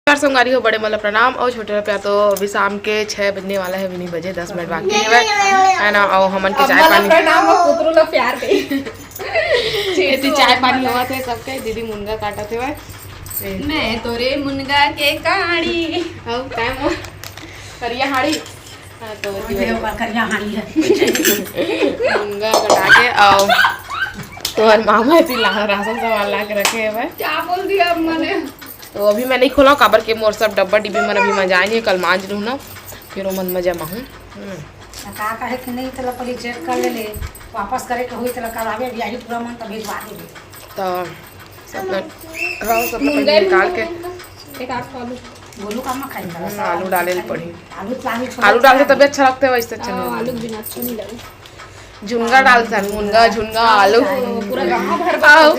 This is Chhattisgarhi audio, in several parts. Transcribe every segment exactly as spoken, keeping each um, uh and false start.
नमस्कार संगवारी हो, बड़े मन ला प्रणाम। और छोटे ला प्यार। तो अभी शाम के छह बजने वाला है, अभी नहीं बजे, दस मिनट बाकी है, है ना? और हमन के चाय पानी, प्रणाम और पुतरू ला प्यार के। एती चाय पानी होवत है सबके। दीदी मुनगा काटत है। मैं तोरे मुनगा के काड़ी। अब टाइम करिया हाड़ी। हाँ, तो ओती ओकर करिया हाड़ी है। मुनगा कटा के आओ। तोहर मामा एती ला राशन सामान ला के रखे हवय। क्या बोल दिया अब मैंने? तो अभी मैं नहीं खोला, काबर के मोर सब डब्बा डिब्बी मन अभी मजाए नहीं, कल मांज लूँ ना, फिर ओमन मजा महूँ। हम्म। त का कहे कि नहीं, तेला पहले चेक कर ले, ले। वापस करे के होई, तेला करवावे, अभी आई पूरा मन त भिजवा देबे। तो सब हाँ, सब मुनगा निकाल के। एक आध आलू। गोलू का मत खाई, हम्म, आलू डाले ल पड़ी। आलू तो आलू छोड़ आलू डाल के तभी अच्छा लगता है, वैसे अच्छा नहीं हाँ, लगता। आलू के बिना अच्छा नहीं लगे। झुनगा डालथन, मुनगा, झुनगा, आलू। पूरा गाँव भर आओ,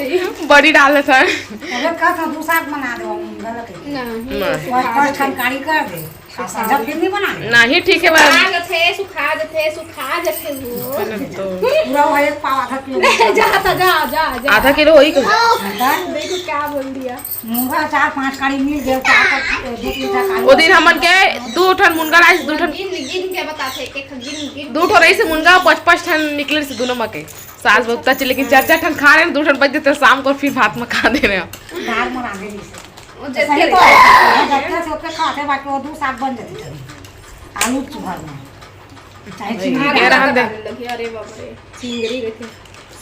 बड़ी डालथन। अगर का था, दू साग बना दो, मुनगा लगे। नहीं, नहीं। पाँच, पाँच ठन काड़ी कर दे। आ, समझा फिर नहीं बना ले। नहीं, ठीक है, मैं सुखा जथे, सुखा जथे, सुखा जथे वो। तो पूरा वो एक पाव आधा किलो। ले, जा, जा, जा, जा, जा। आधा किलो होई कुछ। हाँ, देखो क्या बोल दिया। मुनगा चार पांच काड़ी मिल गए, चार का, दो तीन ठा काड़ी। वो दिन हमन के दू ठन मुनगा लाइस, दू ठन। गिन, गिन के बताथे, एक एक गिन, गिन। दू ठो रहिस मुनगा, पांच पांच ठन निकले से दोनों में के। सास बहुत अच्छी, लेकिन चार चार ठन खा रहे हैं, दू ठन बच देते शाम को, फिर भात में खा दे रहे हैं। दाल में रांधे नहीं से। वो सही जैसे तो है, जब से ओके खाते, बाकी वो दू साग बन जाती थी। आलू चुहर में। चाहे भाई, चिंगरी ये डाल रहन दे। लगी, अरे बाप रे, चिंगरी देखे।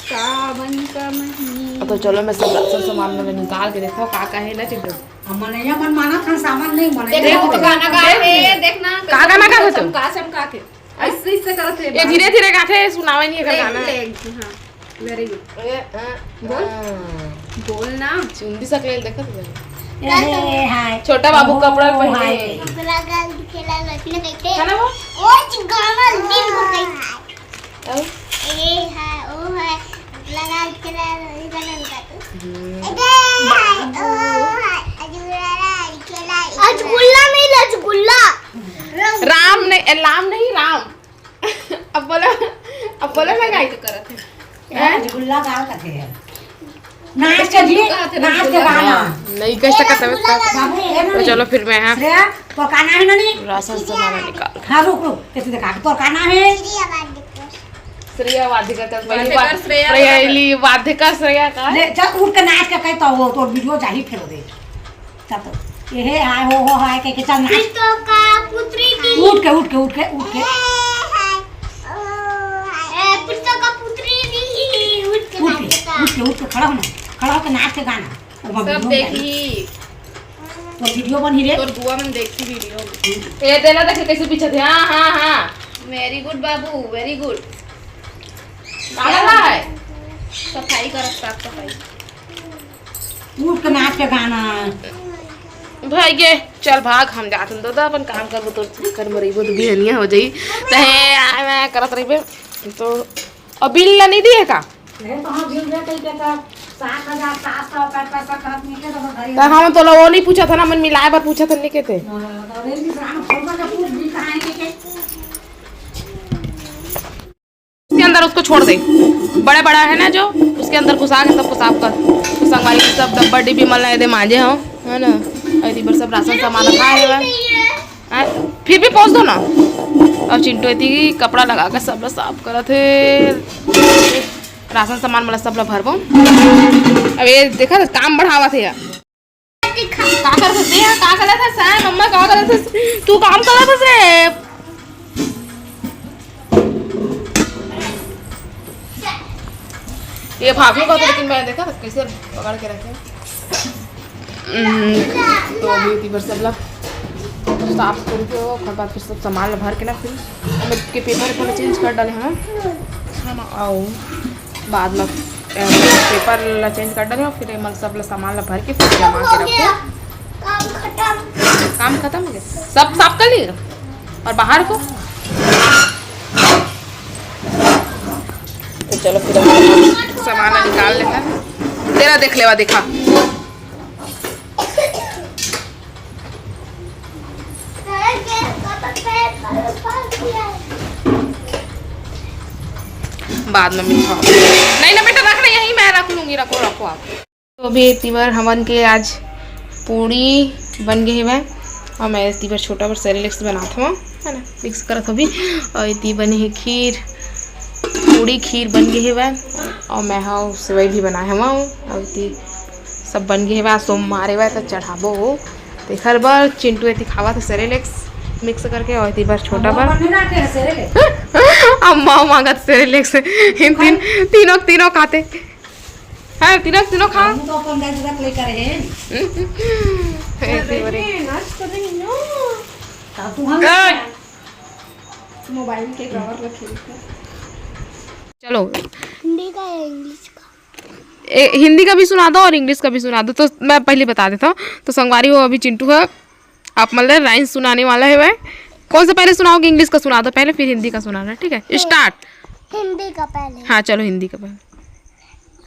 सावन का महीना। तो चलो, मैं सब राशन सामान में निकाल के देखो, का का है ना, चिंटू। हम मनैया मन माना था, सामान नहीं मनैया। देखो, गाना गा रहे, देखना, का गाना गा रहे तुम? चमका, चमका के। ऐसे, इससे करत है ये बात। धीरे धीरे गाथे, सुनावे नहीं एकर ले, गाना। ले, हाँ, very good। ए, अ, बोल। अ। बोल ना। चुंदी सकले देखत बा। ए, हाय। छोटा बाबू ओ, कपड़ा पहने। हाय। कपड़ा गाल दिखेला लखने देखे। है ना वो? ओ गाना दिल हो गई। अब? ए है, ओ है। कपड़ा गाल दिखेला लखने देखे। हम्म। ए है, ओ है। अजूरा खेला। रसगुल्ला नहीं, रसगुल्ला। राम नहीं, ए, लाम नहीं, राम। अब बोला, अब बोला ना गाई। करत है। हैं? रसगुल्ला गाल कथे है। नाच के जी, नाच के गाना। हाँ, नहीं कह सकत हवे। बाबू, ये ना तो नहीं। चलो फिर मैं, हाँ। श्रेया, तो का नाम है नानी? राशन सामान निकाल। हाँ, रुक, रुक, कैसे देखा, तो का नाम है? श्रेया वाधिका कर, पहली वाधिका बार श्रेया। श्रेया, इली वाधिका श्रेया का। ले, चल, उठ के नाच के कह तो वो, तो वीडियो जाही फेर दे। चल तो, ये हे, हाय, हो, हो, हाय, कह के चल नाच। पिस्तौल का पुत्री दी। उठ के, उठ के, उठ के, उठ के। ए, हाय, ओ, हाय। ए, पिस्तौल का पुत्री दी। उठ के उठ नाच के, का। उठ के, उठ के, खड़ा होना। खड़ा होके नाच के गाना। वो सब वीडियो में देखी। तो वीडियो बन ही रे। तोर बुआ मन देखी वीडियो में। ए, देला देखे कैसे पीछे थे। हाँ, हाँ, हाँ। Very good बाबू, very good। का है? सफाई करत, साफ सफाई। उठ के नाच के गाना। भाई गे, चल भाग, हम जात हन ददा, अपन काम करबो, तो कर मरइबो, तो बिहनिया हो जाई। तहे आय मैं करत रहिबे, तो अब बिल ला नहीं दिए का? अरे तो हम बिल दे कहीं के तो सात हजार सात सौ का पैसा कहत नहीं के तो घरी। तो हम तोला वो नहीं पूछा था ना, मन मिलाए बर पूछा था, नहीं कहते। हाँ, तो अरे भी ग्राम फोन का पूछ बिल कहाँ है के, के? उसके अंदर उसको छोड़ दे, बड़ा बड़ा है ना जो, उसके अंदर घुसा के सबको साफ कर। तो संगवारी, सब डब्बा डिब्बी मन ला एदे मांजे हो, है ना? और इधर सब राशन सामान रखा है। आ, फिर भी पहुंच दो ना। अब चिंटू एती कपड़ा लगा के सब ला साफ करत हे। राशन सामान मन ला सब ला भरबो। अब ये देखा, काम बढ़ावत हे यार। का करत हस? का करत हस? साय मम्मा, का करत हस? तू काम करत हस रे? ये भागू का तो, लेकिन मैं देखा कैसे पकड़ के रखे। हम्म, तो अभी एती बर सब ला साफ करके, ओकर बाद फिर सब सामान ला भर के ना, फिर ओमे के paper, paper change कर डाले हन। हम आओ बाद में, अ, paper ला change कर डाले, फिर एमन सब ला सामान ला भर के फिर जमा के रखो। काम खत्म। काम खत्म हो गया, सब साफ कर लिए और बाहर को। तो चलो फिर हम सामान ला निकाल लेते हैं। तेरा देख लेवा, देखा। बाद में मिलता हूँ। नहीं ना बेटा, रख रहे यहीं, मैं रख लूंगी। रखो, रखो आप। तो अभी एती बर हमन के आज पूड़ी, बन गे हेवय। और मैं एती बर छोटा बर सेरेलेक्स बनात हवं, है ना, मिक्स करत हवं। और एती बने हे खीर, पूड़ी खीर बन गे हेवय। और मैं हा सेवई भी बनाए हवं। और एती सब बन गे हेवय। आज सोमवार हेवय, त चढ़ाबो। तेखर बर चिंटू एती खावत हे सेरेलेक्स मिक्स करके, और एती बर छोटा बर। अम्मा मांगत सेरेलेक्स। इन तीन, तीनों, तीनों खाते। हाँ, तीनों, तीनों खा। हम तो अपन दस रख लेकर है। ऐसे हो रहे। नाच कर रही हूँ। तब तू हम ए! मोबाइल के कवर रखे। चलो। हिंदी का या इंग्लिश का? ए, हिंदी का भी सुना दो और इंग्लिश का भी सुना दो। तो मैं पहले बता देता हूँ। तो संगवारी हो, अभी चिंटू है, आप मतलब राइम्स सुनाने वाला है वह। कौन सा पहले सुनाओगे? इंग्लिश का सुना दो पहले, फिर हिंदी का सुनाना, ठीक है? स्टार्ट। हिंदी का पहले। हाँ, चलो, हिंदी का पहले।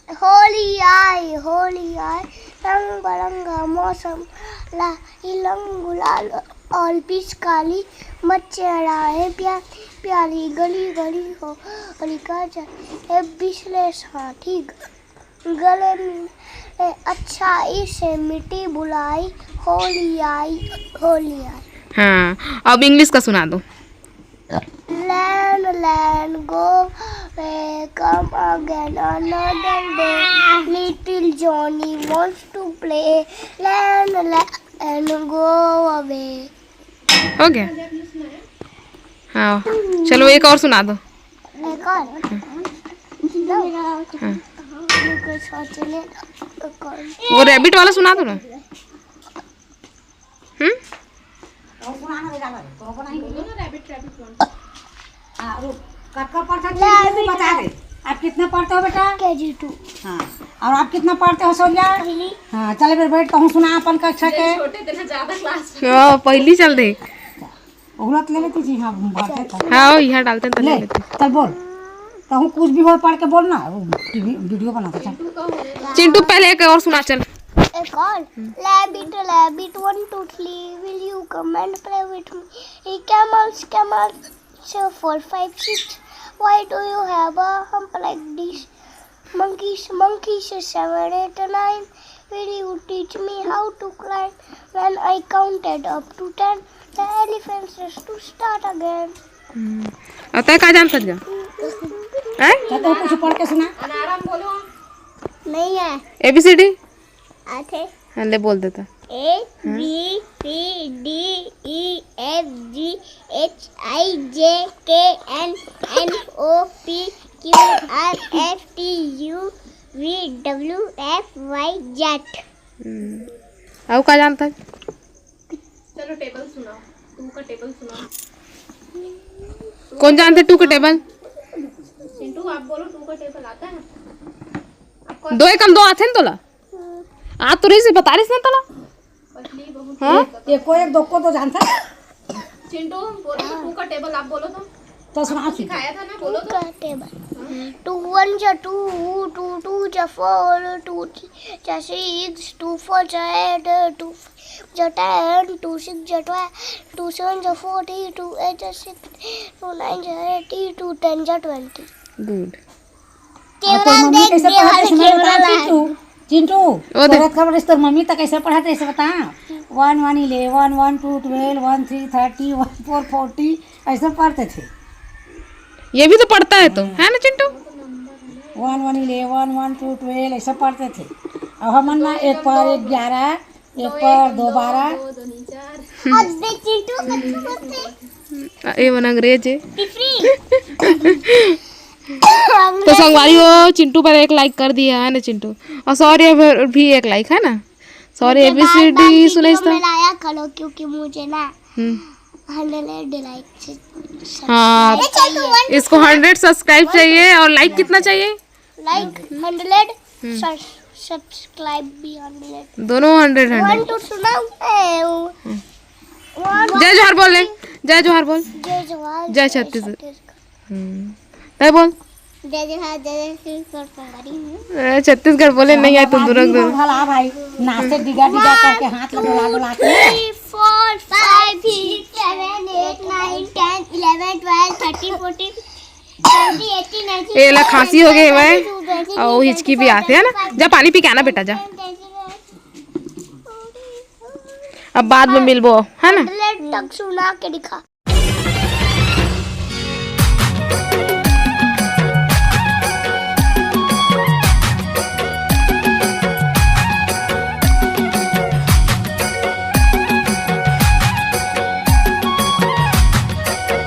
होली आए, होली आए, रंग बरंगा मौसम ला, इलंग गुलाल और पिचकारी मचे रहे प्या-, प्यारी गली गली हो, होलिका जल ए बिसले साथी ग-, गले मिले अच्छा इसे मिट्टी बुलाई, होली आई, होली आई। हाँ, अब इंग्लिश का सुना दो। Lan, lan, go away, come again another day. Little Johnny wants to play. Lan, lan, go away. हो गया? हाँ, चलो, एक और सुना दो। एक और? हाँ। रुको, सोचने दो, एक और। वो रैबिट वाला सुना दो ना। हम्म? तो सुना ना बेटा, तो को नहीं बोलो ना, रैबिट, रैबिट वन। हाँ, रुक। कक्का पढ़ता, रैबिट। बता दे। आप कितना पढ़ते हो बेटा? KG two. हाँ। और आप कितना पढ़ते हो, सोनिया? पहली। हाँ, चले बेटा, बैठ, कहूँ सुना अपन कक्षा के। छोटे थे ना, ज्यादा क्लास में। हाँ, पहली चल दे। उगलत ले लेती जी, हाँ, बात है तो। हाँ, वो यहाँ डालते हैं, तो ले ले, लेते हैं। चल बोल। कहूँ कुछ भी हो, पढ़ के बोल ना, वो टीवी, वीडियो बनाते हैं। चिंटू, पहले एक और सुना, चल। एक और? Rabbit, rabbit, one, two, three, will you come and play with me? Camels, camels, four, five, six. Why do you have a hump like this? Monkeys, monkeys, seven, eight, nine. Will you teach me how to climb? When I counted up to ten, the elephants used to start again. हम्म। और तय का जानत गा? हैं? तो कुछ पढ़ के सुना। अनारम बोलो। नहीं है। एबीसीडी? आथे। हाँ, ले बोल देता। A, हाँ। B, C, D, E, F, G, H, I, J, K, L, M, N, O, P, Q, R, S, T, U, V, W, X, Y, Z। हम्म। और का जानता है? चलो, टेबल सुनाओ। टू का टेबल सुनाओ। कौन जानते टू का टेबल? चिंटू, आप बोलो, टू का टेबल आता है आपको? दो एकम दो आथे ना तोला। आज तो रही से बता रही से ना तोला। हाँ? ये कोई एक दो को तो जानता है। चिंटू, बोलो तो, टू का टेबल आप बोलो तो। तो सुना चिंटू। सिखाया था ना, बोलो तो। Two का टेबल। Two one जा two, two two जा four, two three जा six, two four जा eight, two five जा ten, two six जा twelve, two seven जा fourteen, two eight जा sixty, two nine जा eighty, two ten जा twenty। गुड। कैमरा और तोर मम्मी देख कैसे के पढ़ाते हर सुना कैमरा बता ला। चिंटू, चिंटू, ओ दे। पढ़त खबर तोर मम्मी तो कैसे पढ़ाते ऐसे बता। One one eleven, one two twelve, one three thirty, one four forty, ऐसे पढ़ते थे। ये भी तो पढ़ता है तो, है ना Chintu? One one eleven, one two twelve, ऐसे पढ़ते थे। अब हमन ना एक पर एक ग्यारह, एक पर दो बारह। अबे चिंटू कच्चू करते। ए मन अंग्रेज है। टिफरी। तो संगवारी हो, चिंटू पर एक लाइक कर दिया है ना चिंटू, और सौर्य पर भी एक लाइक है ना। सौर्य मुझे एबीसीडी बार-बार सुनाइस वीडियो तो। में लाया करो, क्योंकि मुझे ना हम्म। हंड्रेड लाइक से हाँ, सब्सक्राइब चाहिए। इसको हंड्रेड सब्सक्राइब चाहिए और लाइक कितना चाहिए? लाइक हंड्रेड, हम्म। सब्सक्राइब भी हंड्रेड। दोनों हंड्रेड, हंड्रेड। वन टू सुनाओ। ए, ओ। हम्म। वन जय जोहार बोल ले, जय जोहार बोल। जय जोहार, जय जय छत्तीसगढ़। छत्तीसगढ़। हम्म। तय बोल। जय जोहार, जय छत्तीसगढ़, पंगारी हूँ। ए, छत्तीसगढ़ बोले नहीं आए तो दुरक दो। भला भाई, नाचे डिगा डिगा करके हाथ ला डोला डोला के। Three, four, five, six, seven, eight, nine, ten, eleven, twelve, thirteen, fourteen, एला खांसी हो गए हवय, अउ हिचकी भी आथे, है ना? जा पानी पी के आना बेटा, जा। अब बाद में मिलबो, है ना? डलेट तक सुना के दिखा।